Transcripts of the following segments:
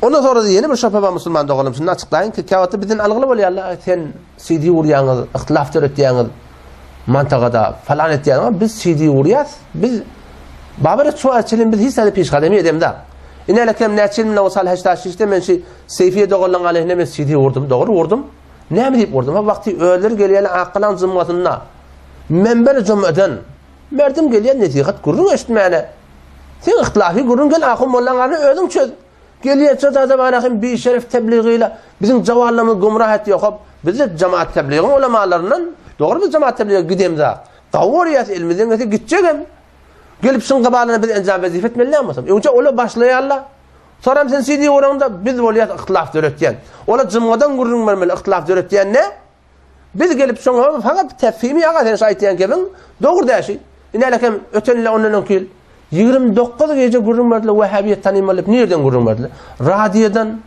Ondan sonra ýene bir şöpe bar musulman doganym, şuny açyklaýyn ki, käwagtda bizden algyly bolýarlar, sen CD urýaňyz, yhtylaf döretýäňiz, mantagada falan etýäňiz, biz CD urýas, biz Babar şu açylym biz hiç zada pişgadem edemde. Ine lekem näçe ýyl mundan ozal 86-da men şu Seýfiýe doganlaryň aleyhine men CD urdum, dogry urdum. Näme diýip urdum? Ha wagty özleri gelýärler Akgalaň jumgasynda. Menber jumgadan merdim gelýär nesihat gürrüň eşitmäne. Sen yhtilafy gürrüň gel ahun mollaň aryny özüň çöz. Gelýär çöz adam hem bi şeref tebligiyle biziň jawanlarymyzy gümrah etýär. Hop, biz de jemaat tebligiň ulamalaryndan dogry biz jemaat teblige gidemzak. Gawy görýäs elimizden gelse gitjegem. Gelip şuň gabalyna biz enjam wezife etmeli däl bolsam. Öňçe ola başlaýarlar. Soram sen CD uraňda biz bolýas yhtilaf döretýän. Ola jumgadan gürrüň bermeli yhtilaf döretýän ne? Biz gelip şoňa fakat tefhimi aga sen şu aýtýan gepiň dogry däşi. Inälekem öten ýyl ondan öňki ýyl 29 gije gürrüň berdiler Wahhabiýet tanymaly diýip nirden gürrüň berdiler? Radiodan.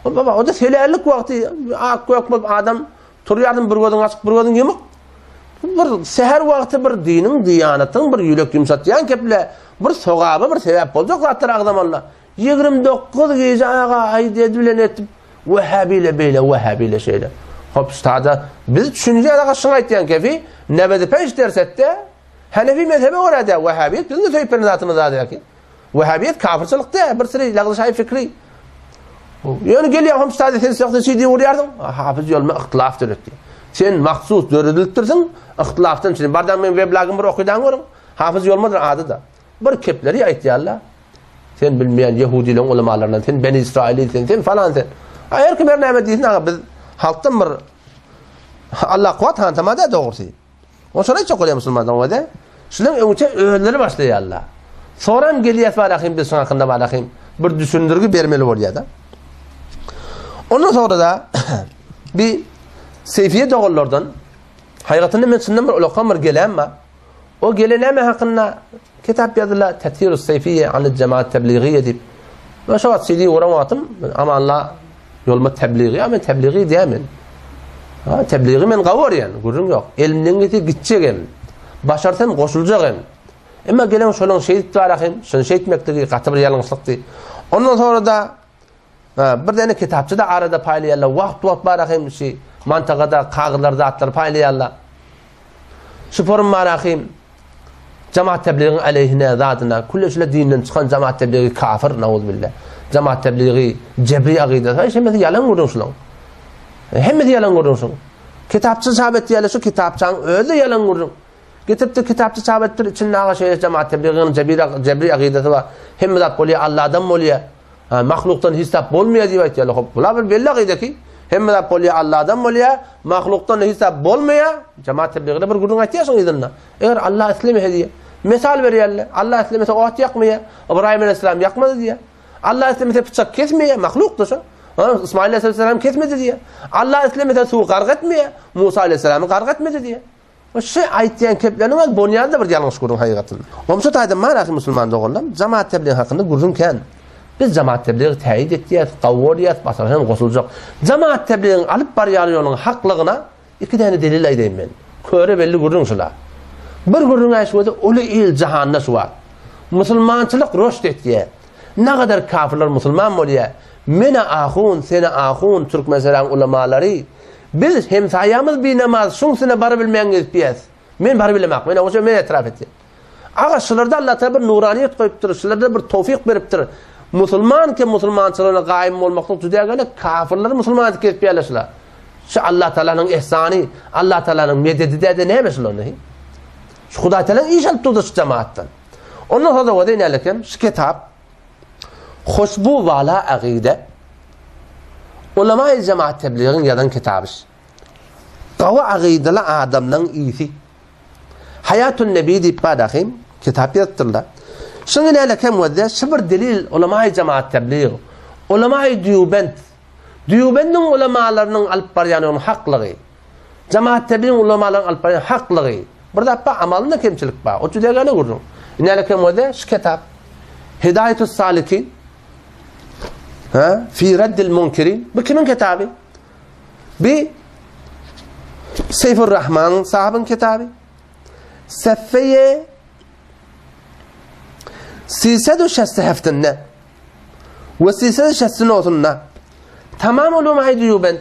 O baba o da selärlik wagty ak gök bolup adam turýardym bir gözüň açyk bir gözüň ýumuk. Bir seher wagty bir diniň diýanatyň bir ýürek ýumşatýan keple bir sogaba bir sebäp boljak zatlar agzamalylar. 29 gije aga aýdy bilen etip Wehhabile beýle, wehhabile şeýle. Hop, stada biz düşünýän aga şuň aýtýan kefi, nebedi peş dersetde, Hanefi mezhebe görä de wehhabiýet biziň de söýüp beren zatymyz zat ýa ki. Wehhabiýet kafirçilik de, bir siri lagzşaý fikri. Ýöne gelýär hom stada sen sökde şeý diýip urýardyň. Hafyz ýolma ihtilaf döretdi. Sen mahsus döredilipdirsiň, ihtilafdan üçin. Bardan men weblagym bir okydan görüň. Hafyz ýolmadyr ady da. Bir kepleri aýtýarlar. Sen bilmeýän ýehudileň ulamalaryndan, sen Beni Israili sen, sen falan sen. A her kim her näme diýsin, aga biz halkdan bir Allah kuwat hantama da dogrusy. O şonuň üçin bolýar musulmanlaryň özi. Şular öňçe özleri başlaýarlar. Soram gelýär barahym biz şuň hakynda barahym bir düşündirgi bermeli bolýar da. Ondan sonra da bir Seyfiye doganlardan haýgatynda men çyndan bir ulakan bir gelen bar. O gele näme hakynda kitap ýazyla Tathirus Seýfiýe anil jemaat tebligiýe diýip. Men şo wagt CD uran wagtym amanla ýoluma tebligi, ýa men tebligi diýämen. Ha, tebligi men gawy görýän, gürrüň ýok. Elimden gelse gitjek hem. Başarsam goşuljak hem. Emma gelen şolaň şeýdip barahym, şuny şeýtmekligi gaty bir ýalňyşlykdy. Ondan sonra da Bir däne kitapçy da arada paýlaýarlar. Wagt-wagt barahym şi mantagada kagyzlar zatlar paýlaýarlar. Şu forum barahym jamaat tebligiň aleyhine zadyna külle şule dinden çykan jamaat tebligi kafir nauzbillah. Jamaat tebligi jebri agydasy. Ay hemmesi ýalan gürrüň şulaň. Hemmesi ýalan gürrüň şuň. Kitapçy çap etýärler şu kitapçaň özi ýalan gürrüň. Getiripdir kitapçy çap etdir içinde aga şeýle jamaat tebligiň jebri jebri agydasy bar. Hemme zat bolýar Allahdan bolýar. Ha, mahlukdan hiç zat bolmaýar diýip aýtýarlar. Hop, bular bir belli akydaki. Hemme zat bolýar, Allahdan bolýar, mahlukdan hiç zat bolmaýar. Jemaat tebliginde bir gürrüň aýtýar şoň yzynda. Eger Allah islemese diýýär. Mesal berýärler. Allah islemese ot ýakmaýar. Ibrahim aleyhisselam ýakmady diýýär. Allah islemese pyçak kesmeýär, mahlukdyr şo. Ismail aleyhisselam kesmedi diýýär. Allah islemese suw gark etmeýär. Musa aleyhisselamy gark etmedi diýýär. Şu aýtýan kepleriniň öz bonýady bir ýalňyş gürrüň hakygatynda. Omşa taýdan maraky musulman doganlar, jamaat tebliği hakynda gürrüň kän. Biz jamaat tebliği täýit etýäs, gawy görýäs, basar hem goşuljak. Jamaat tebliğiň alyp barýan ýolunyň haklygyna iki däne delil aýdaýyn men. Köre belli gürrüň şula. Bir gürrüň aýşy bolsa uly il jahanda şu wagt. Musulmançylyk roşt etýär. Nagadar kafirler musulman bolýar. Menä ahun, senä ahun, Türkmenistanyň ulamalary Biz hemsaýamyz binamaz şuň üstüne barybilmän gezipýäs. Men barybilemak. Men oňa men etrap etýän. Aga şularda Allah Taala bir nuraniýet goýupdyr, şularda bir towfik beripdir. Musulman ki musulmançylygyna gaýym bolmaklyk juda gerek, kafirleri musulman edip gezipýärler şular. Şu Allah Taalanyň ihsany, Allah Taalanyň mededi däde näme şular? Şu Hudaý Taala iş alyp durdy şu jemaatdan. Ondan sonra da nälekem şu kitap Hoşbu wala agyda Ulama-i jemaat tebligiň ýazan kitaby. Gawy agydaly adamlaň isi. Haýatun Nebi diýip bar ahim, kitap ýazypdyrlar. Şuny näle kem wezde, şu bir delil ulama-i jemaat teblig, ulama-i dýubent, dýubendiň ulamalarynyň alyp barýan ýolunyň haklygy. Jemaat tebligiň ulamalaryň alyp barýan haklygy. Bir zat bar, amalynda kemçilik bar. O jüdegene gürrüň. Näle kem wezde, şu kitap Hidaýatus Salikin Ha, fi raddil munkirin. Bu kimiň kitaby? Bu Seyfur Rahman sahabyň kitaby. Seffeye Sised şeste heftinde. We silsile şessi nosunda tamam ulemaýy Deýubend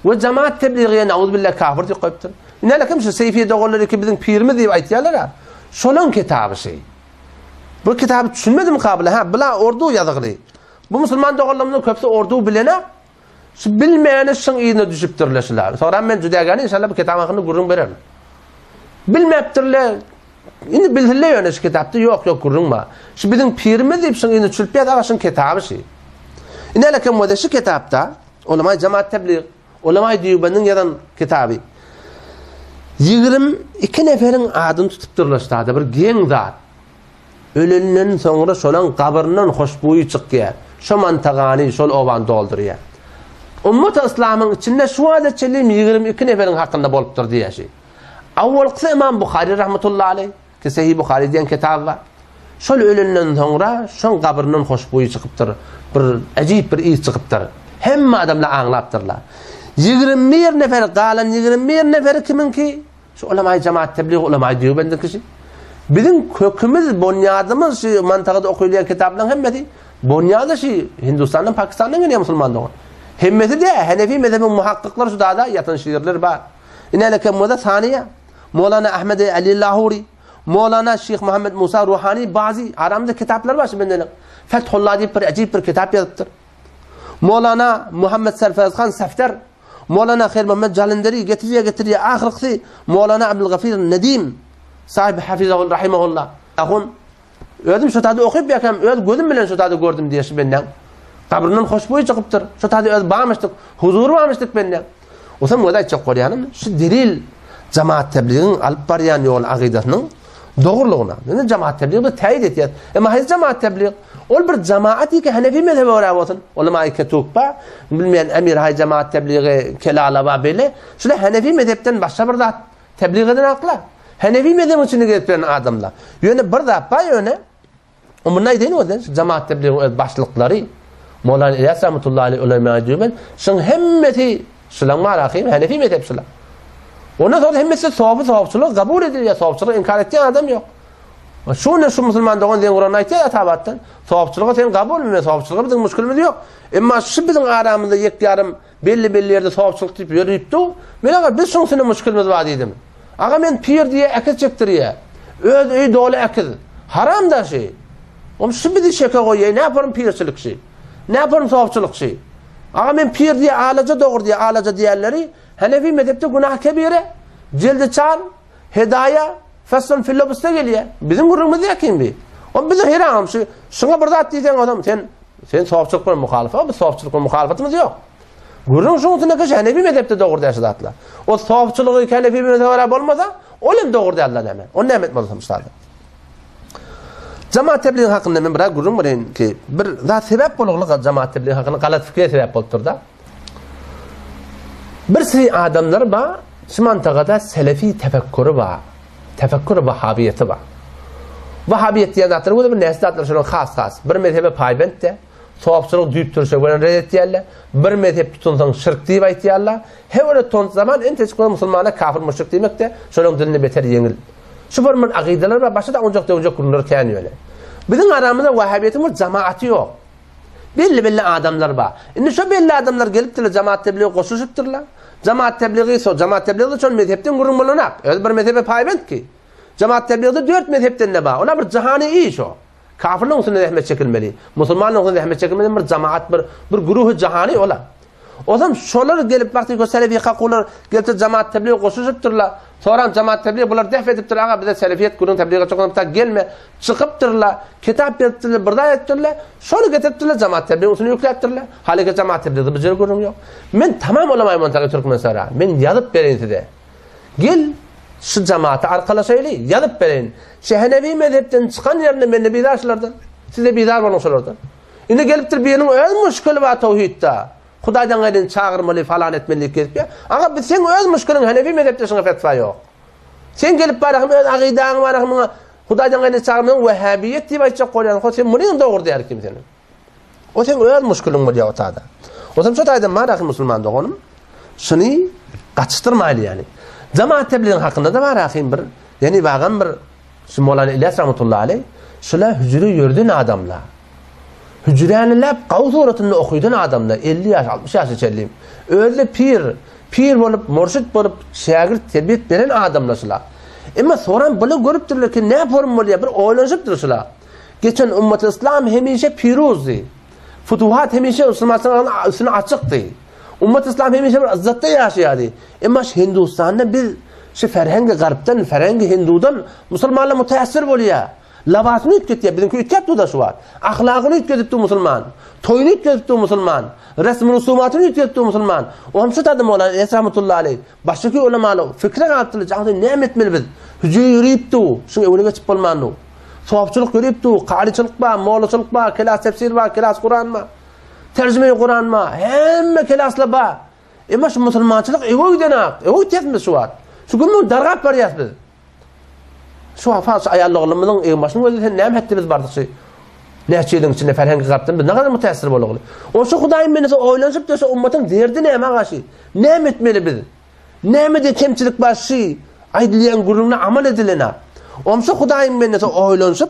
we jemaat tebligiýe nauzbillah kafir diýip goýupdyr. Ine kim şu Seýfiýe doganlary ki biziň pirimiz diýip aýtýarlar-a. Şolaň kitaby şeý. Bu kitaby düşünmedim kabul. Ha, bula ordu ýazygly. Bu musulman doganlarymyzyň köpüsi ordu bilenok. Şu bilmeýäni şuň yzyna düşüpdirler şular. Soňra men jüdägäni inşallah bu kitap hakynda gürrüň bererin. Bilmepdirler. Indi bilsinler ýöne şu kitapda ýok ýok gürrüň bar. Şu biziň pirimiz diýip şuň yzyna düşüp ýaz aga şuň kitaby şu. Ine lekem bolsa şu kitapda Ulama Jamaat Teblig, Ulama Diýubeniň ýazan kitaby. 22 neferiň adyny tutupdyrlar ştada bir geň zat. Ölenden soňra şolaň gabryndan hoşbuýy çykýar. Şo mantagany, şol obany doldurýar. Ummat yslamyň içinde şu wagta çenli 22 neferiň hakynda bolupdyr diýýär şi. Awwalkysy Imam Buhary rahmetullahi aleý, ki Sahih Buhary diýen kitaby bar. Şol ölenden soňra şoň gabryndan hoşbuýy çykypdyr. Bir äjip bir ys çykypdyr. Hemme adamlar aňlapdyrlar. 21 nefer galan 21 neferi kimiňki? Şu ulamaý jemaat teblig ulamaý Deobendin kişi. Biziň kökümiz, bonýadymyz şu mantagada okylýan kitaplaryň hemmesi bonýady şu Hindistandan, Pakistandan gelýän musulman dogan. Hemmesi de Hanefi mezhebiniň muhakkyklary şu dada ýatan şiirler bar. Ine lekem bolsa saniýa Molana Ahmed Ali Lahuri, Molana Şeýh Muhammed Musa Ruhani bazi aramda kitaplar bar şu bendeniň. Fethullah diýip bir ajib bir kitap ýazypdyr. Molana Muhammed Sarfaz Han Safdar Molana Haýr Muhammed Jalinderi getirýär, getirýär. Ahyrkysy Molana Abdulgafir Nedim sahibi hafizahul rahimahullah. Ahun özüm şu taýda okyp ýakam, öz gözüm bilen şu taýda gördüm diýýär şu bendäň. Gabryndan hoşboý çykypdyr. Şu taýda öz barmyşdyk, huzury barmyşdyk bendäň. Osam öz aýtjak bolýanym, şu delil jemaat tebligiň alyp barýan ýol agydasynyň dogrulygyna. Indi jemaat tebligi biz täýit etýäs. Emma haýsy jemaat teblig? Ol bir jemaat ýeke Hanefi mezhebe görä bolsun. Ulama Ketubba, bilmeýän Emir haý jemaat tebligi Kelalaba beýle. Şular Hanefi mezhepden başga bir zat teblig eden akla. Hanefi mezhebiň içinde gezip ýören adamlar. Ýöne bir zat bar ýöne. O muny aýdaýyn özden, şu jemaat tebligiň öz başlyklary Mowlana İlyas rahmetullahi aleyh ulema diýmen, şuň hemmesi şulaň bar ahim Hanefi mezhep şular. Ondan sonra hemmesi sofy sofçylyk kabul edilýär, sofçylyk inkar etýän adam ýok. Şu ne şu musulman dogan diýen Kuranda aýtýar Atabatdan, sofçylygy sen kabul etme, sofçylyga biziň müşkilimiz ýok. Emma şu biziň aramyzda ýek ýarym Belli-belli ýerde sowapçylyk diýip ýörüpdi. Men aga biz şoň üstünde muşkilimiz bar diýdim. Aga men pir diýe äkiz çekdirýä. Öz öýi doly äkiz. Haram da şi. Om şu bizi şeke goýýa, näparym pirçilik şi. Näparym sowapçylyk şi. Aga men pir diýe alaja dogry diýe alaja diýenleri Hanefi mezhepde günah kebire, jeldi çal, Hedaýa, Faslun fil-lubsda gelýär. Biziň gürrüňimiz däl kim bi. O bize heran şu şuňa bir zat diýseň adam sen sen sofçylyk bilen muhalyf. O biz sofçylyk bilen muhalyfatymyz ýok. Gürrüň şuň üstünde ki Hanefi mezhepde dogry däl şu zatlar. O sofçylygy Hanefi mezhebe görä bolmasa, ol hem dogry däl näme. Ony näme etmeli bolsam şada. Jamaat tebliği hakynda men biraz gürrüň bereýin ki, bir zat sebäp bolugly jamaat tebliği hakynda galat fikre sebäp bolupdyr da. Bir sürü adamlar bar, şu mantagada selefi tefekkürü bar. Tefekkür wahabiýeti bar. Wahabiýet diýen zatlar bolsa bir näçe zatlar şonuň has-has. Bir mezhebe paýbent de, sowapçylygy düýp türşe bilen red etýärler. Bir mezhep tutunsaň şirk diýip aýtýarlar. Her bir ton zaman entejik bir musulmana kafir müşrik diýmek de şolaryň dilinde beter ýeňil. Şu bir bir agydalar bar, başga da onjak-döwjek günler kän ýöne. Biziň aramyzda wahabiýetiň bir jamaaty ýok. Belli-belli adamlar bar. Indi şo belli adamlar gelipdirler, jamaat teblige goşulyşypdyrlar. Jamaat tebligi, şo jamaat tebligi şol mezhepden gürrüň bolanak. Özi bir mezhebe paýbent ki. Jamaat tebligde dört mezhepden-de bar. Olar bir jahany iş o. Kafirliň üstünde zähmet çekilmeli. Musulmanlyň üstünde zähmet çekilmeli bir jamaat, bir bir güruhy jahany olar. Ozam şolar gelip wagty köp selefi kakular gelip jamaat teblig goşulyşypdyrlar. Soram jamaat teblig bular def edipdir aga bize selefiýet gürrüň teblige çykyp gelme. Çykypdyrlar, kitap beripdirler, bir zat etdirler. Şony getiripdirler jamaat tebligiň üstüne ýükläpdirler. Halyky jamaat tebligde bir ýere gürrüň ýok. Men tamam olamaý montagy Türkmenistana. Men ýazyp bereýin size. Gel şu jamaata arkalaşaýly, ýazyp bereýin. Şu Henefi mezhepden çykan ýerinde men-de bizar şulardan. Siz-de bizar boluň şulardan. Indi gelipdir biriniň öz muşkili bar towhidde. Hudaýdan gaýryny çagyrmaly, falan etmeli diýip gezip ýör. Aga biz seň öz muşkiliň Henefi mezhepde şuňa fetwa ýok. Sen gelip barahym öz agydaň barahym muňa Hudaýdan gaýryny çagyrmagyň wehhabiýet diýip aýtjak bolýan. Ho sen munyň dogry diýer kim seni. O seň öz muşkiliň bolýar o taýda. O sen şo taýdan barahym musulman doganym. Şuny gaçyşdyrmaýly ýaly. Jamaat tebligiň hakynda da barahym bir, ýani bagam bir Şu Molana İlyas rahmetullahi aleyh şula hüjre ýörden adamlar. Hüjräniläp gawy suratynda okydan adamlar, 50 ýaş, 60 ýaşa çenli. Özi pir, pir bolup, murşit bolup, şägirt terbiýet beren adamlar şular. Emma soran bular görüpdirler ki, näme forum bolýar, bir oýlanyşypdyr şular. Geçen ummaty yslam hemişe piruzdy. Futuhat hemişe musulmanlaryň üstüne açykdy. Ummat yslam hemişe bir yzzatda ýaşaýardy. Emma şu Hindustanda biz şu ferhengi garpdan, ferhengi hindudan musulmanlar mütäessir bolýar. Labasyny üýtgetýär, biziňki üýtgäp dur-da şu wagt. Ahlagyny üýtgedip dur musulman. Toýuny üýtgedip dur musulman. Resmi-rusumatyny üýtgedip dur musulman. Oňam şu taýda Mowlana Enes rahmetullahi aleýh, başdaky ulamalar fikre galypdyrlar, jaňda näme etmeli biz? Hüjre ýörüp dur, şuň öwre geçip bolman dur. Sopçulyk ýörüp dur, karyçylyk bar, mollaçylyk bar, kelas tefsir bar, kelas Kuran bar. Terjime-i Kuran bar, hemme kelaslar bar. Emma şu musulmançylyk öňe gidenak, öňe gitýäs biz şu wagt. Şu gün dargap barýas biz. Şu wagt şu aýal oglanymyzyň egin-başyny gözle sen näme hetdi biz bardyk şu näçe ýylyň içinde ferhengi garpdan biz nägadar mütäessir boldugyny. O şu Hudaýyň bendesi oýlanyşyp dursa ummatyň derdi näme agaşy? Näme etmeli biz? Nämede kemçilik bar şu aýdylýan gürrüňde amal edilene? Onsa Hudaýyň bendesi oýlanyşyp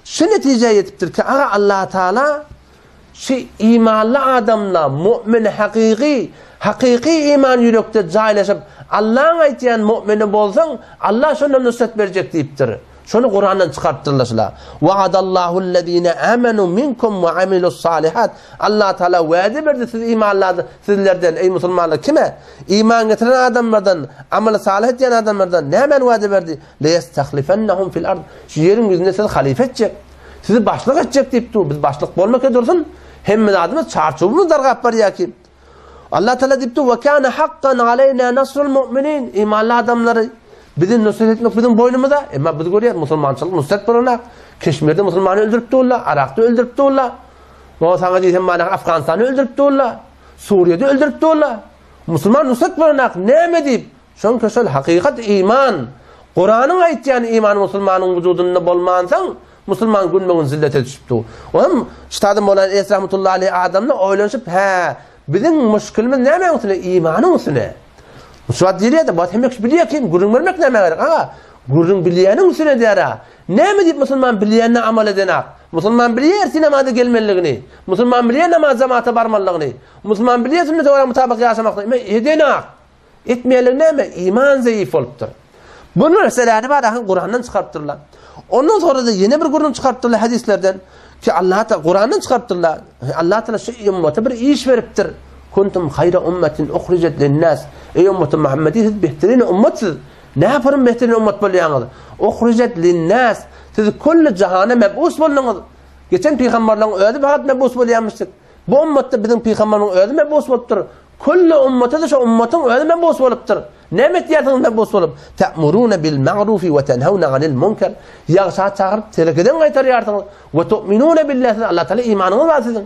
şu netijä ýetipdir ki, aga Allah Taala Şu imanly adamda mu'min hakyky, hakyky iman ýürekde jaýlaşyp, Allaň aýtýan mu'mini bolsaň, Allah şonda nusrat berjek diýipdir. Şony Kurandan çykarypdyrlar şular. Wa'adallahu'llezine amenu minkum we amilu's-salihat. Allah Taala wada berdi siz imanly sizlerden eý musulmanlar kime? Iman getiren adamlardan, amaly salyh edýän adamlardan nämäni wada berdi? Leyestahlifennahum fil ard. Şu ýeriň ýüzünde sizi halyfa etjek. Sizi başlyk etjek diýip dur. Biz başlyk bolmaka dursun. Hemme zadymyz çarçuwymyz dargap barýar ki. Allah Teala diýip dur, "Ve kana hakkan aleyna nasrul mu'minin." Imanly adamlary bizi nusrat etmek biziň boýnumyza. Emma biz görýäris musulmançylyk nusrat bolana. Keşmirde musulmany öldürip durlar, Arakda öldürip durlar. O saňa diýsem mana Afganistanda öldürip durlar. Suriýede öldürip durlar. Musulman nusrat bolanak näme diýip Şoňka şol hakykat iman, Kuranyň aýtýan imany musulmanyň wujudynda bolmansoň, musulman günbe-gün zillete düşüp dur. Onam Ştady Mowlana Enes rahmetullahi aleyh adamlar oýlanyşyp, hä, biziň muşkilimiz nämäň üstüne? Imanyň üstüne. Şu wagt diýilýär-de, bu wagt hemme kişi bilýär kim, gürrüň bermek nämä gerek? Aga, gürrüň bilýäniň üstüne diýär-ä. Näme diýip musulman bilýänine amal edenak? Musulman bilýär ertir namaza gelmelidigini. Musulman bilýär namaz jemata barmalydygyny. Musulman bilýär sünnete görä mutabyk ýaşamaklygy. Emma edenak. Etmeýänligi näme? Iman zeýif bolupdyr. Bu meseläni bar ahyň Kurandan çykarypdyrlar. Ondan sonra da ýene bir gürrüň çykarypdyrlar hadislerden ki Allah ta Kurandan çykarypdyrlar. Allah Taala şu ümmete bir iş beripdir. Kuntum hayra ummetin uhricet linnas. Ey ümmeti Muhammedi siz behterin ümmetsiz. Ne yaparım behterin ümmet bolýaňyz? Uhricet linnas. Siz kulli jahana mebus bolduňyz. Geçen pygamberlerin özi fakat mebus bolýarmyşdyk. Bu ümmetde biziň pygamberimiň özi mebus bolupdyr. Külli ummata-da şo ummatyň özi mebus bolupdyr. Näme etýärsiňiz mebus bolup? Ta'muruna bil ma'rufi we tenhauna anil munkar. Ýagşa çagyryp, telekeden gaýtarýarsyňyz. We tu'minuna billah siz Allah Taala imanyňyz bar siziň.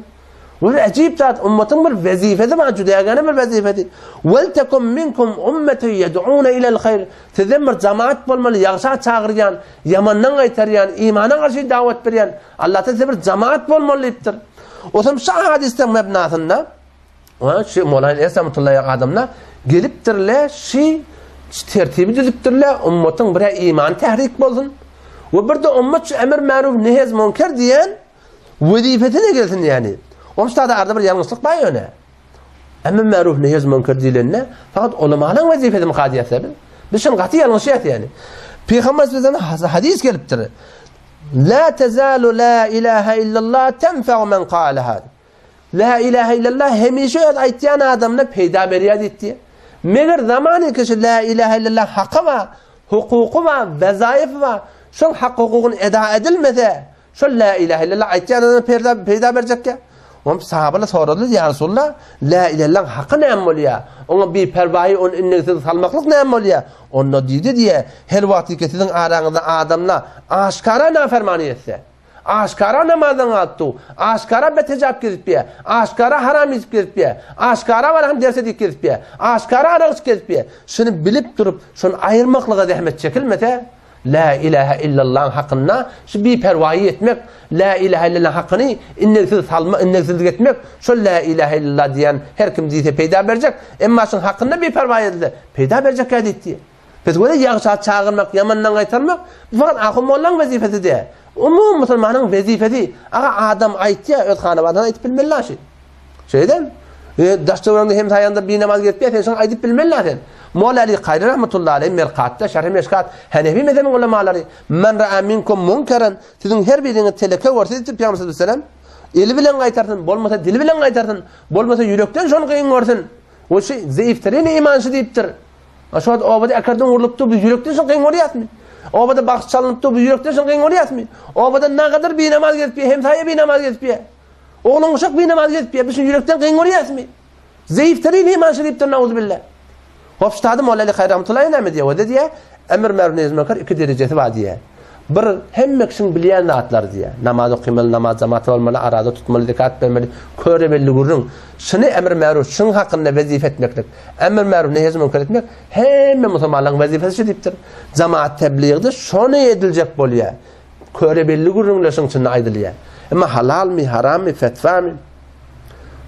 Bu bir äjip zat, ummatyň bir wezipesi bar, jüdägäne bir wezipesi. Wel tekum minkum ummetun yed'una ilal hayr. Sizden bir jamaat bolmaly, ýagşa çagyrýan, ýamandan gaýtarýan, imana garşy dawat berýän. Allah Taala size bir jamaat bolmaly diýipdir. Otam şu hadysdan mebnasynda Ona şu Mowlana Ilyas rahmetullahi adamlar gelipdirler, şu tertibi düzüpdirler, ummatyň bir imany tahrik bolsun. We bir de ummat şu emir maruf nehez münker diýen wezifesine gelsin ýani. Oňsa da arada bir ýalňyşlyk bar ýöne. Emir maruf nehez münker diýlende fakat ulamalaryň wezifesi mi kadiýatda biz? Biz şunu gaty ýalňyşýas ýani. Peygamber sallallahu hadis gelipdir. La tezalu la ilaha illallah tenfa'u men qalaha. Lä ilähe illallah hemişe öz aýtýan adamyna peýda berýär diýipdi. Meger zamany kişi lä ilähe illallah haky bar, hukuky bar, wezaýyfy bar. Şol hak-hukugyny eda edilmese, şol lä ilähe illallah aýtýan adamyna peýda, peýda berjekkä? Oňa sahabalar soradylar, Ýa Resulallah, lä ilähe illallah haky näme bolýar? Oňa biperwaýy, ony indigsiz salmaklyk näme bolýar? Onda diýdi diýe, her wagtky siziň araňyzda adamlar aşgara nafermany etse, Aşgara namazdan galyp dur. Aşgara betejap gezip ýa. Aşgara haram iýip gezip ýa. Aşgara baran derse diýip gezip ýa. Aşgara arak içip gezip ýa. Şuny bilip durup, şony aýyrmaklyga zähmet çekilmese, La ilahe illallah hakynda şu biperwaýy etmek, La ilahe illallah hakyny indeksiz salma, indeksizlik etmek, şol La ilahe illallah diýen her kim diýse peýda berjek, emma şuň hakynda biperwaý edilse, peýda berjek diýdi. Biz göre ýagşa çagyrmak, ýamandan gaýtarmak, bu fakat ahun mollaň wezipesi däl. Umumy musulmanyň wezipesi. Aga adam aýtýar, öz hanabadyna aýdyp bilmeli la şi. Şeýdem. E, daş töweregiňde hemsaýaňda binamaz gezip ýa sen şoňa aýdyp bilmeli la sen. Molla Ali Kaýry rahmetullahi aleyh Merkatda, Şerhi Meşkat, Hanefi mezhebiniň ulamalary Men ra'a minkum munkeran siziň her biriňiz teleke görse diýip Pygamber sallallahu aleyhi ve sellem eli bilen gaýtarsyn, bolmasa dili bilen gaýtarsyn, bolmasa ýürekden şony kyn görsün. We şu zeýiftirin iman şu diýipdir. A şu wagt obada äkerden urlupdy, biz ýürekden şony kyn görýäsmi? Obada bagş çalynypdy, biz ýürekden şony kyn görýäsmi? Obada nagadyr binamaz gezip, hemsaýa binamaz gezip. Oglan uşak binamaz gezip, biz şony ýürekden kyn görýäsmi? Zeýiftirin iman şu diýipdir, nauzubilla. Hop, ştady Molla Ali Haýr rahmetullahi näme diýýär? O-da diýýär, emr märuf nehy münker iki derejesi bar diýýär. Bir hemme kişiň bilýän zatlary diýýär. Namaz okymaly, namaz jamaata bolmaly, araza tutmaly, zekat bermeli, köre belli gürrüň. Şuny emr märuf, şuň hakynda wezipe etmeklik, emr märuf nehy münker etmek hemme musulmanlaryň wezipesi şu diýipdir. Jamaat tebligde şony ediljek bolýar. Köre belli gürrüňler şuň içinde aýdylýar. Emma halalmy, harammy, fetwamy?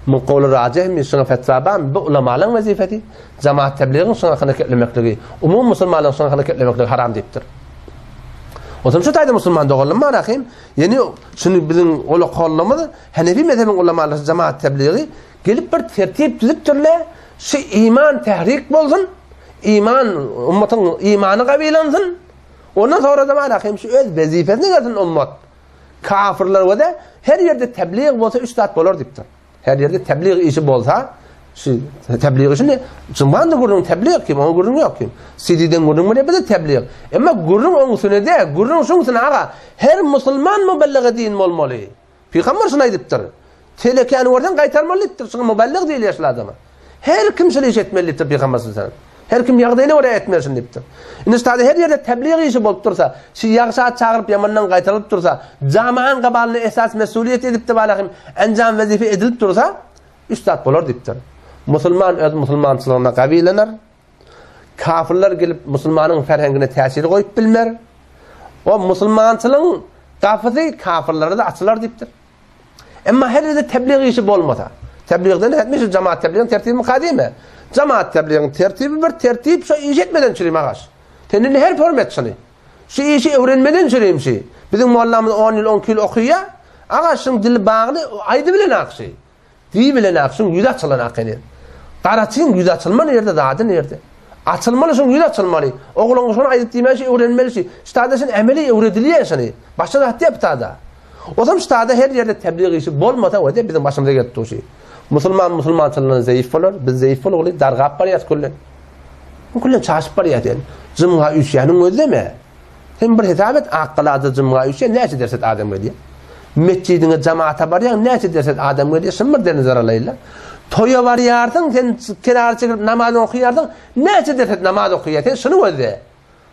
Muň gowly rajihmi, şuňa fetwa barmy? Bu ulamalaryň wezipesi. Jamaat tebligiň şuň hakynda geplemekligi, umumy musulmanlaryň şuň hakynda geplemekligi haram diýipdir. Onsoň şu taýda musulman doganlarym bar ahim, ýeni şuny biziň ola kollumyz Hanefi mezhebiň ulamalary jamaat tebligi gelip bir tertip düzüpdirler, şu iman tehrik bolsun, iman ummatyň imany gawilansyn. Ondan sonra da bar ahim şu öz wezipesine gelsin ummat. Kafirler we her ýerde teblig bolsa üç zat bolar diýipdir. Her ýerde teblig işi bolsa, şu teblig işini jumanda gürrüň teblig kim, oňa gürrüň ýok kim. CD-den gürrüň bile bize teblig. Emma gürrüň oň üstüne de, gürrüň şuň üstüne aga. Her musulman mübellige din bolmaly. Pygamber şuny aýdypdyr. Telekäni görseň gaýtarmaly diýipdir. Şuňa mübellig diýilýär şul adama. Her kim şul iş etmeli diýipdir Pygamber sallallahu aleyhi Her kim ýagdaýyna görä etmeli şuny diýipdir. Indi şu her ýerde teblig işi bolup dursa, şu ýagşa çagyryp ýamandan gaýtarylyp dursa, jamaň gabalyna esas mesuliýet edip de balahym enjam wezipe edilip dursa, üç zat bolar diýipdir. Musulman öz musulmançylygyna gawilener. Kafirler gelip musulmanyň ferhengine täsir goýup bilmer. O musulmançylygyň gapysy kafirlere-de açylar diýipdir. Emma her ýerde teblig işi bolmasa, tebligden hetmiş şu jamaat tebligiň tertibi mukadime. Jamaat tebligiň tertibi bir tertip şu iş etmeden çürim agaş. Sen indi her form et şuny. Şu işi öwrenmeden çürim şu. Biziň mollamyz 10 ýyl 12 ýyl okaýar. Agaşyň dili bagly aýdy bilen akşy. Diý bilen akşyň ýüzi açylan akeny. Garaçyň ýüzi açylma nirde zady nirde. Açylmaly şuň ýüzi açylmaly. Oglan şony aýdyp diýmän şu öwrenmeli şu. Ştada şun emeli öwredilýär şuny. Başga zat ýok tada. Osam ştada her ýerde teblig işi bolmasa wede biziň başymyza gelip dur şu. Musulman musulmançylygyndan zeýif bolar, biz zeýif bolugly dargap barýas küllen. Küllen çaşyp barýas yani. Jymga üýşýäniň gözleme. Sen bir hesap et, Akgalada jymga üýşýän näçe derset adam gelýär? Metjidiňe jamaata barýaň näçe derset adam gelýär? Şuny bir derni zaralaýla. Toýa barýarsyň, sen kenara çekilip namaz okaýarsyň, näçe derset namaz okaýar? Sen şuny gözle.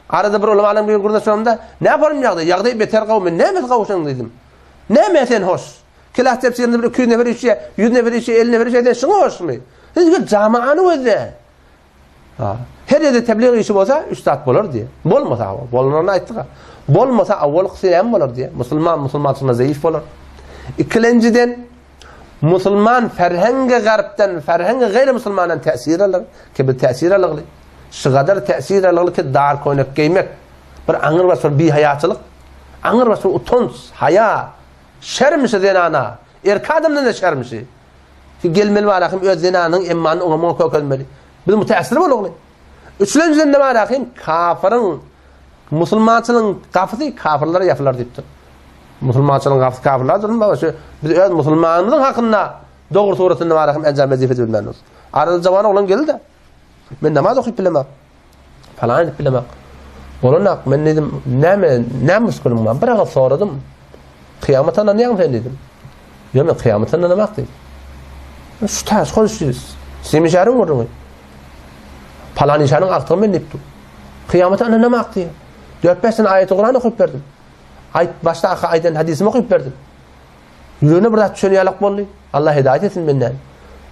Arada bir ulamalaryň biri gürleşenimde, näme ýagdaý? Ýagdaý beter gowy, men näme gowy şoň diýdim. Näme sen hoş? Kilas tefsirinde bir 200 nefer üýşýär, 100 nefer üýşýär, 50 nefer üýşýär, sen şuňa hoşmy? Sen gel jamaany gözle. Ha. Her ýerde teblig işi bolsa, üç zat bolar diýe. Bolmasa, bolanyny aýtdyk. Bolmasa, awwalkysy näme bolar diýe. Musulman musulmançylygyna zeýif bolar. Ikilenjiden musulman ferhengi garpdan, ferhengi gaýry musulmandan täsir alar. Ki bir täsir alygly. Şu gadar täsir alygly ki dar köýnek geýmek bir aňyr baş bir bihaýaçylyk, aňyr baş bir utanç, haýa, şermişi zenana, erkek adamdan da şermişi. Ki gelmeli bar ahim öz zenanyň emmanyny oňa muňa kökelmeli. Biz mütässir bolugly. Üçlenjiden de bar ahim kafiriň musulmançylygyň gapysy kafirlere ýapylar diýipdir. Musulmançylygyň gapysy kafirlere durun baba şu biz öz musulmanymyzyň hakynda dogry suratynda bar ahim enjam wezipesi bilmändir. Arada jawan oglan geldi. Men namaz okyp bilemok. Falan edip bilemok. Bolanak men dedim, näme, näme muşkulyň bar? Bir agyz soradym. Kyýamata ynanýaňmy sen dedim. Ýok, men kyýamata ynanamak diýdi. Şu taş hol şu Simişäriň gürrüňi. Palan işanyň agtygy men diýipdi. Kyýamata ynanamak diýdi. 4-5 sene aýaty Kuran okyp berdim. Aýt başda aýdan hadysym okyp berdim. Ýüregine bir zat düşen ýalak boldy. Allah hidaýat etsin menden.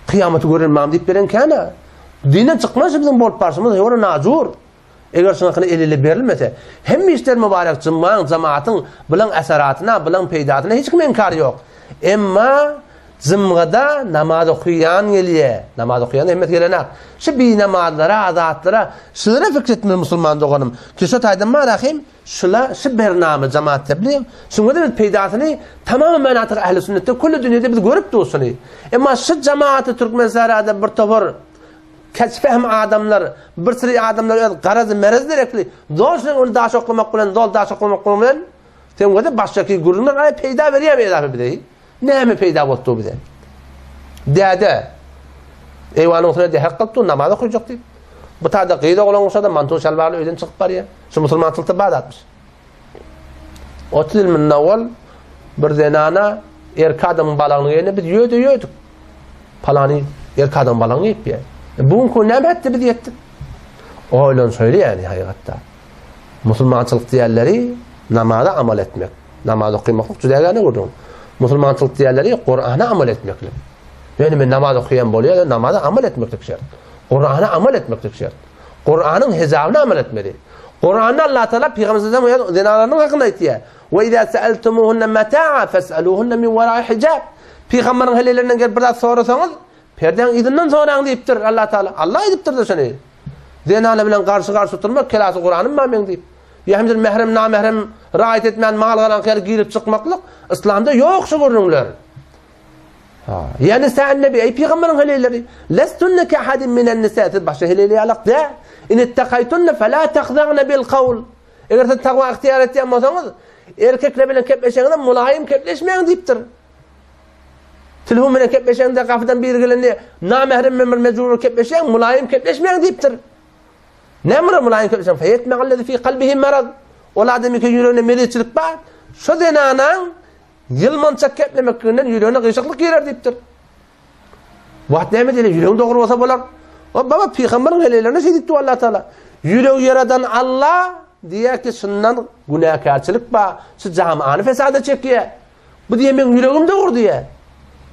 Kyýamaty gören mam diýip beren känä. Dinden çykmaz biziň bolup barşymyz ýora najur. Eger şuňa kyny el-ele berilmese, hemme işler mübarek jymmaň, jamatyň, bilaň eseratyna, bilaň peýdasyna hiç kim inkar ýok. Emma. Jymgada namaz okuýan gelýä. Namaz okuýan hemmesi gelenak. Şu binamazlara, azatlara, şulara pikir etmeli musulman doganym. Ki şu taýdan bar ahim, şula şu bername jamaat tebliğ, şuňa da biz peýdasyny tamam menatyk ähli sünnetde külli dünýede biz görüp dursuny. Emma şu jamaaty Türkmenistanda bir topar keçfehm adamlar, bir sürü adamlar öz garazy merez derekli, zol şuny ony daş oklamak bilen, zol daş oklamak bilen sen göze başdaky gürrüňler aý peýda berýär edafa bize. Näme peýda bolupdy bize? Däde eýwanyň üstüne dehek kylyp dur, namaz okajak diýip. Bu taýda gyz oglan bolsa-da mantu şalwarly öýden çykyp barýar. Şu musulmançylykda bar zatmyş. 30 ýyl mundan owal bir zenana erkek adamyň balagyny geýende biz ýöde ýödük. Palany erkek adamyň balagyny geýip ýa. E, bu gün näme etdi biz ýetdik. Oýlan şeýle ýani haýgatda. Musulmançylyk diýenleri namaza amal etmek. Namaz okamaklyk juda gäne gürrüň. Musulmançylyk diýenleri Kur'ana amal etmeklik. Ýöne men namaz okaýan bolýar, namaza amal etmeklik şert. Kur'ana amal etmeklik şert. Kur'anyň hezabyna amal etmeli. Kur'anda Allah Taala pygamberimiziň zenanlarynyň hakynda aýtýar. Ve iza sa'altumuhunna mata'a fas'aluhunna min wara'i hijab. Pygamberiň helelerinden gelip bir zat sorasaňyz, perdäň yzyndan soraň diýipdir Allah Taala. Allah aýdypdyr da şony. Zenana bilen garşy-garşy oturmak, kelasy Kuranym bar meň diýip. Ýa hem mährem, namährem raýat etmän mal garaňky ýaly girip çykmaklyk yslamda ýok şu gürrüňler. Ha, ýa nisa nebi, eý pygamberiň heleýleri, lestunne ke ahadin minen nisa, siz başga heleýler ýalak dä. In ittakaýtunne fela tahzagna bil kawl. Eger siz takwa ygtyýar etýän bolsaňyz, erkekler bilen kepleşeňizde mulaýym kepleşmäň diýipdir. Telefon bilen kepleşeňde gapydan biri gelende namährem bilen bir mejbur kepleşeň, mulaýym kepleşmäň diýipdir. Näme bir mulaýym kepleşeň? Feýetme'allezi fi kalbihi marad. Ol adamyň ýüreginde mezitçilik bar. Şo zenanaň ýylmançak keplemekliginden ýüregine gyşyklyk girer diýipdir. Wagt näme diýeli? Ýüregiň dogry bolsa bolar. O baba pygamberiň heleýlerine şeý diýipdi Allah Taala. Ýüregi ýaradan Allah diýýär ki, şundan günäkärçilik bar. Şu jamaany fesada çekýär. Bu diýýär meň ýüregim dogry diýýär.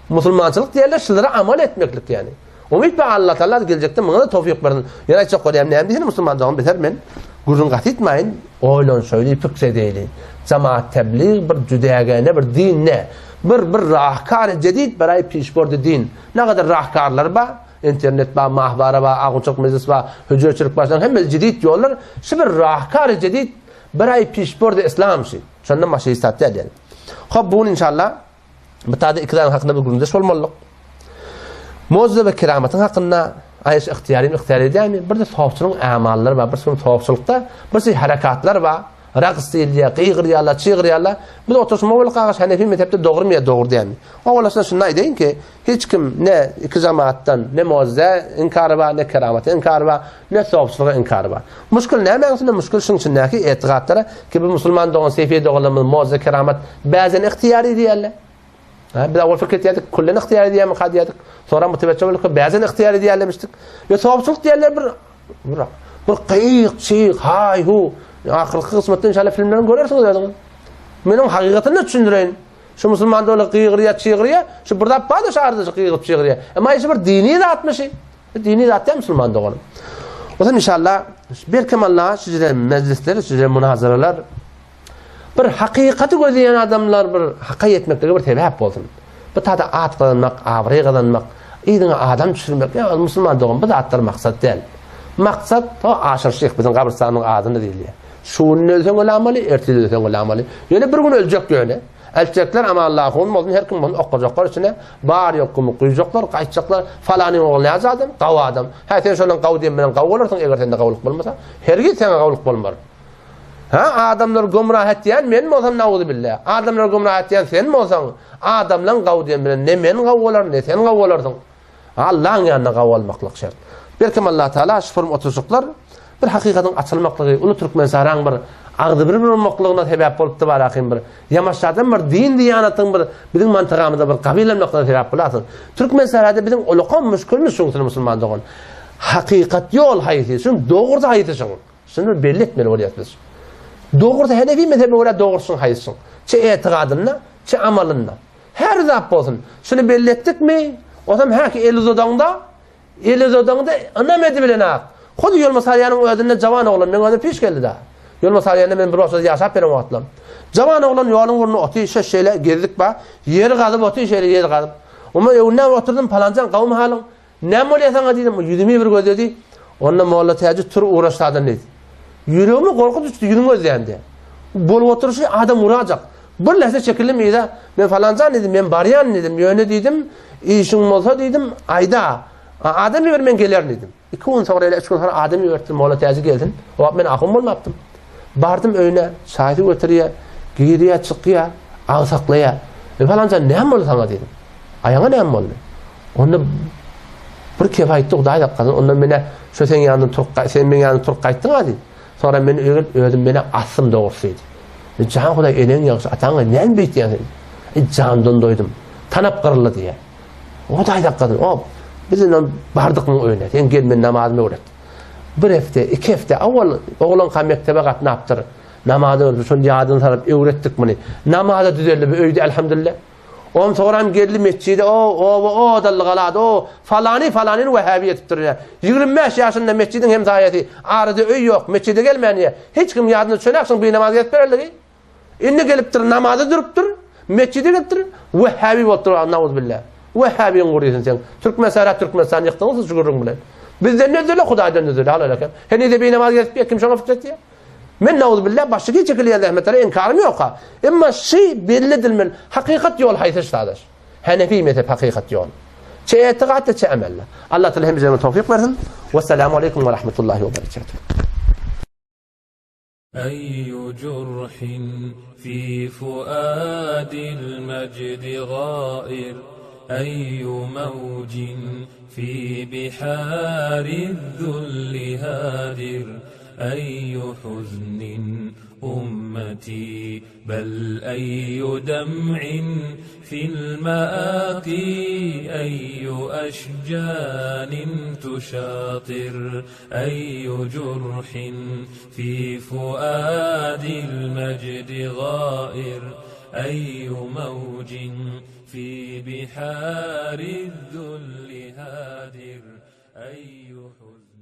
Musulmançylyk diýerler şulara amal etmeklik ýani. Umyt bar Allah Taala geljekde muňa da towfik bersin. Ýöne aýtjak bolýan näme diýsene musulman dogan beter men gürrüň gaty etmäýin, oýlanşaýly, pikir edeýli. Jamaat teblig bir jüdägäne bir din ne? Bir bir rahkar jedid beraý pişbordy din. Ne kadar rahkarlar bar? Internet bar, mahbara bar, agunçylyk mejlis bar, hüjreçilik bar, şolaryň hemmesi jedid ýollar. Şu bir rahkar jedid beraý pişbordy islam şi. Şondan başga hiç zat däl ýani. Hop bu gün inşallah bu taýda iki zat hakynda bir gürrüňdeş bolmalyk. Mucize we keramatyň hakynda aýyş ygtyýary ygtyýar edýärmi? Bir de sofçylygyň amallary bar, bir sürü sofçylykda bir sürü harakatlar bar. Raks diýilýär, gygyrýarlar, çygyrýarlar. Biz oturyşma bolup agaç Hanefi mezhepde dogrumy ýa dogry dälmi? Owalasynda şunda aýdaýyn ki, hiç kim ne iki jamaatdan ne mucize inkary bar, ne keramata inkary bar, ne sofçylyga inkary bar. Muşkul nämäň üstünde? Muşkul şuň içindäki etigatlara ki bu musulman dogan sefiye doganlarymyz mucize keramat bäzen ygtyýary diýýärler. Ha, biz awal pikir etýärdik, küllen ygtyýar edýärmi ka diýýärdik. Sonra mütewetçe bolduk, bäzen ygtyýar edýärlemişdik. Ýa sofçylyk diýýärler bir bir bir gyýyk, çyk, haý hu. Ahyrky kysmatda inşallah filmlerini görersiňiz özüňiz. Men oň hakykatyny düşündireýin. Şu musulman doly gygyrýar, çygyrýar. Şu bir zat bar-da şu arada gygyryp çygyrýar. Emma işi bir dini zatmyş. Dini zat däl musulman doganym. O zaman inşallah berkem Allah şu jere mejlisler, şu jere münazaralar bir hakykaty gözleýän adamlar bir haka ýetmeklige bir sebäp bolsun. Bu tada at gazanmak, abraý gazanmak, yzyňa adam düşürmek, ýa musulman dogan bu zatlar maksat däl. Maksat o Aşyr şyh biziň gabrystanyň adyny diýilýär. Şu gün ölseň ölamaly, ertir ölseň ölamaly. Ýöne bir gün öljek ýöne. Eltjekler amanlahun bolsun, her kim bolsun okajaklar içine. Bar ýok gumy guýjaklar, gaýtjaklar. Falanyň ogly näce adam? Gawy adam. Hä sen şondan gawy diýen bilen gawy bolarsyň, eger sende gawulyk bolmasa. Hergiz saňa gawulyk bolmar. Hä adamlary gümrah etýän men bolsam nauzubilla. Adamlary gümrah etýän sen bolsaň, adamlaň gawy diýen bilen ne men gawy bolaryn, ne sen gawy bolarsyň. Allaň ýanynda gawy bolmaklyk şert. Belkem Allah Taala şu forum oturyşyklar bir hakykatyň açylmaklygy, uly Türkmenistanyň bir agzybir bolmaklygyna sebäp bolupdy barahym bir ýamaşjadan bir din diýanatyň bir biziň mantygamyzda bir gabylanmaklygyna sebäp bolasyn. Türkmenistanda biziň ulakam müşkilimiz şuň musulman dogan. Hakykat ýol haýsy, şuň dogrusy haýsy şuň. Şuny bir belli etmeli bolýas biz. Dogrusy Hanefi mezhebine görä dogrusy şuň haýsy şuň. Çe etigadynda, çe amalynda. Her zat bolsun. Şuny belli etdikmi, osam häki el uzadaňda, el uzadaňda ynam edibilenak. Hut Ýolmasarýanyň özünde jawan oglan, meň özüme piş geldi-dä. Ýolmasarýanda men bir wagtlar ýaşap beren wagtlam. Jawan oglan ýoluň ugrunda oty, şeş şeýle gezdik ba, ýeri gazyp oty, şeýle ýeri gazyp. Oma öwünde oturdym, palanjan gawmy halyň? Näme bolýar saňa diýdim. Ýüzümi bir gözledi. Onda Molla Täji tur ugraş sadan diýdi. Ýüregime gorky düşdi ýüzüňi gözlände. Bolup oturyşy adam urajak. Bir lähze çekildim yza. Men falanjan diýdim, men barýan diýdim. Ýöne diýdim, işiň bolsa diýdim, aýda. Adam iber men gelerin diýdim. Iki gün soňra ýa üç gün soňra adam iberipdir, Molla Täji gelsin. O wagt men ahun bolmapdym. Bardym öýüne, çaýsy göterýär, girýär, çykýar, agsaklaýar. E falanjan näme boldy saňa diýdim. Aýaňa näme boldy? Onda bir kep aýtdy, Hudaý saklasyn, onda menä şo seň ýanyňdan turup, sen meň ýanymdan turup gaýtdyň-a diýdi. Soňra men öýe gelip, özüm menä asdym dogrusy diýdi. E, jan Hudaý, eneň ýagşy, ataň näme beýtýäň sen? E, jandan doýdum. Tanap gyryldy diýýär. Hudaý saklasyn, o, biz indi bardyk muň öýüne, sen gel men namazymy öwret. Bir hepde, iki hepde, awal oglanka mekdebe gatnapdyr. Namazy öwretip, şony ýadyna salyp öwretdik muny. Namaza düzeldi bu öýde elhamdülillah. Onsoňram geldi metjide, o, oba, o, dally galady, o, falany, falanyny wähäbi edipdir diýýär. 25 ýaşynda metjidiň hemsaýasy, arada öý ýok, metjide gelmän diýýär. Hiç kim ýadyna düşenok şuň binamaz gezip bererligi. Indi gelipdir, namaza durupdyr, metjide gelipdir, wähäbi bolupdyr, nauzbillah. Wähäbiň gurysyn sen. Türkmen sära Türkmenistan ýykdyňyz siz şu gürrüň bilen. Bizden özele, Hudaýdan özele, halal eken. Henize binamaz gezip ýa kim şoňa fitret diýýär. Men nauzubilla başy çekilýän zähmetlere inkarym ýok-a. Emma şy belli edilmeli, hakykat ýol haýsy sadaş? Hanefi mezhep hakykat ýol. Çe etigatda çe amelde. Allah Teala hemmelerine towfyk bersin. Wessalamu aleýkum we rahmetullahi we berekatuh. أي جرح في فؤاد المجد غائر أي موج في بحار الذل هادر أي حزن أمتي بل أي دمع في المآقي أي أشجان تشاطر أي جرح في فؤاد المجد غائر أي موج في بحار الذل هادر أي حزن.